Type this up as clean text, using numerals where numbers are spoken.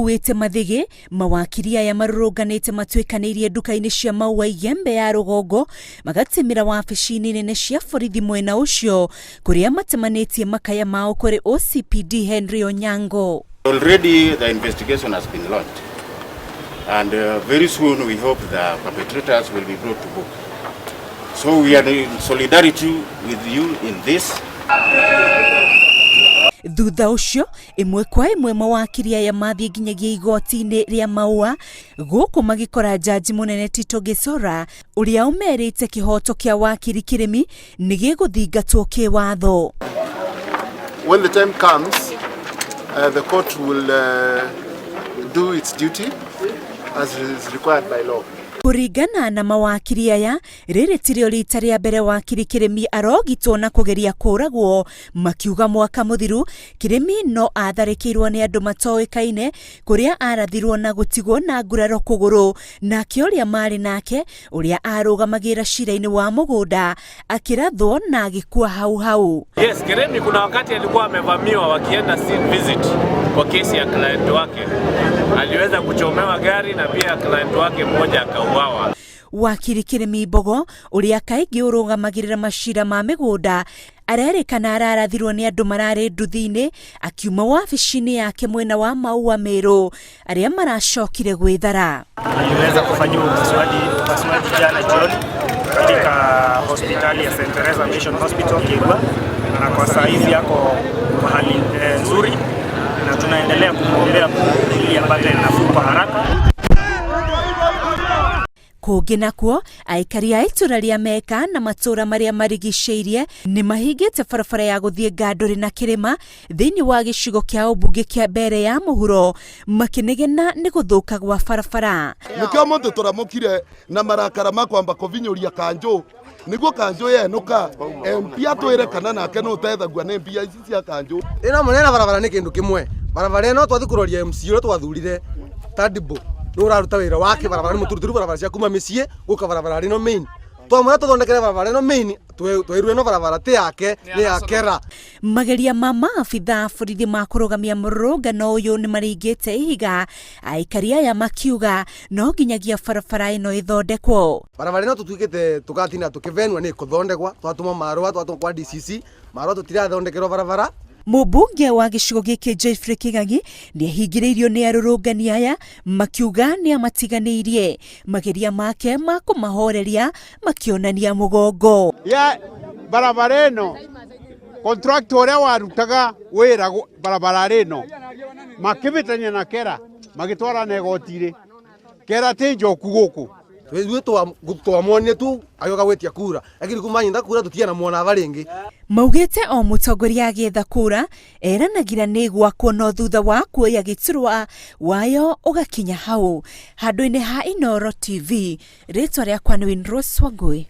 Makuĩte mathĩgĩ, mawakiri aya marũrũnganĩte matuĩkanĩirie nduka-inĩ cia Maua Igembe ya rũgongo magatimĩra wabici-inĩ nene cia borithi mwena ũcio kũrĩa matemanĩtie makaya mao kũrĩ OCPD Henry Onyango. Already the investigation has been launched and very soon we hope the perpetrators will be brought to book. So we are in solidarity with you in this. Thutha ũcio ĩmwe kwa ĩmwe mawakiri aya mathiĩ nginyagia igoti-inĩ rĩa Maua gũkũ magĩkora jaji mũnene Tito Gesora ũrĩa ũmerĩte kĩhoto kĩa wakiri Kĩrĩmi nĩ gĩgũthingatwo kĩwatho. When the time comes, the court will do its duty as is required by law. Kũringana na mawakiri aya, rĩrĩ tirĩo rita rĩa mbere wakiri Kĩrĩmi arogitwo na kũgeria kũragwo, makiuga mwaka mũthiru Kĩrĩmi no atharĩkĩirwo nĩ andũ matoĩkaine kũrĩa arathirwo na gũtigwo na nguraro kũgũrũ, nake ũrĩa marĩ nake ũrĩa arũgamagĩra cira-inĩ wa mũgũnda akĩrathwo na agĩkua hau hau. Yes, Kiremi kuna wakati alikuwa amevamiwa wakienda scene visit kwa kesi ya client wake. Aliweza kuchomewa gari na pia client wake mmoja akauawa. Wakiri Kĩrĩmi Mbogo ũrĩa kaingĩ ũrũgamagĩrĩra macira ma mĩgũnda arerĩkana ararathirwo nĩ andũ mararĩ nduthi-inĩ akiuma wabici-inĩ yake mwena wa Maua Meru arĩa maracokire gwĩthara. Aliweza kufanyiwa upasuaji jana jioni katika hospitali ya St. Teresa Mission Hospital Kigwa, na kwa saa hizi yako kwa hali nzuri na tunaendelea kumwombea Mungu ili apate nafuu kwa haraka. Kũngĩ nakuo aikari a itũra rĩa Meka na matũra marĩa marigicĩirie nĩ mahingĩte barabara ya gũthiĩ Ngandũrĩ na Kĩrĩma thĩinĩ wa gĩcigo kĩa ũmbunge kĩa Mbere ya Mũhuro makĩnegena nĩ gũthũka gwa barabara. Nikio mundu turamukire na marakara makwamba kuvinyuria kanju niguo kanju yenuka MP atwire kana nake no utethagua ni mbia ici cia kanju. Ĩno mũnene barabara nĩ kĩndũ kĩmwe, barabara ĩno twathi kũroria MC ũrĩa twathurire Tadibo nĩ ũraruta wĩra wake, barabara nĩ mũturuturu, barabara cia kuma mĩciĩ gũka barabara ĩno main, twamwĩra tũthondekere barabara ĩno main, twerirwo ĩno barabara ti yake nĩ ya Kera. Mageria ma maabitha a borithi ma kũrũgamia mũrũrũngano ũyũ nĩ maringĩte ihiga, aikari aya makiuga no nginyagia barabara ĩno ĩthondekwo. Barabara ĩno tũtuĩkĩte tũgatinda tũkĩvenua nĩ kũthondekwa, twatũma marũa, twatũma kwa DCC marũa, tũtirathondekerwo barabara. Mũmbunge wa gĩcigo gĩkĩ Jeffrey Kĩgagi nĩ ahingĩrĩirio nĩ arũrũngani aya makiuga nĩ amatiganĩirie, mageria make ma kũmahoreria makĩonania mũgongo. Ya barabara ĩno contractor ũrĩa warutaga wĩra barabara ĩno makĩbĩtania na Kera magĩtwarana igoti-rĩ, Kera ti njoku gũkũ. Ithuĩ twamwonire tu agĩũka gwĩtia kura, lakini kuma anyita kura tũtianamuona aba rĩngĩ. Maugĩte o mũtongoria agĩetha kura eranagira nĩ gwakwo, no thutha wa kuoya gĩturwa wayo ũgakinya hau. Handũ-inĩ ha Inooro TV, rĩtwa rĩakwa nĩ Winrose Wangui.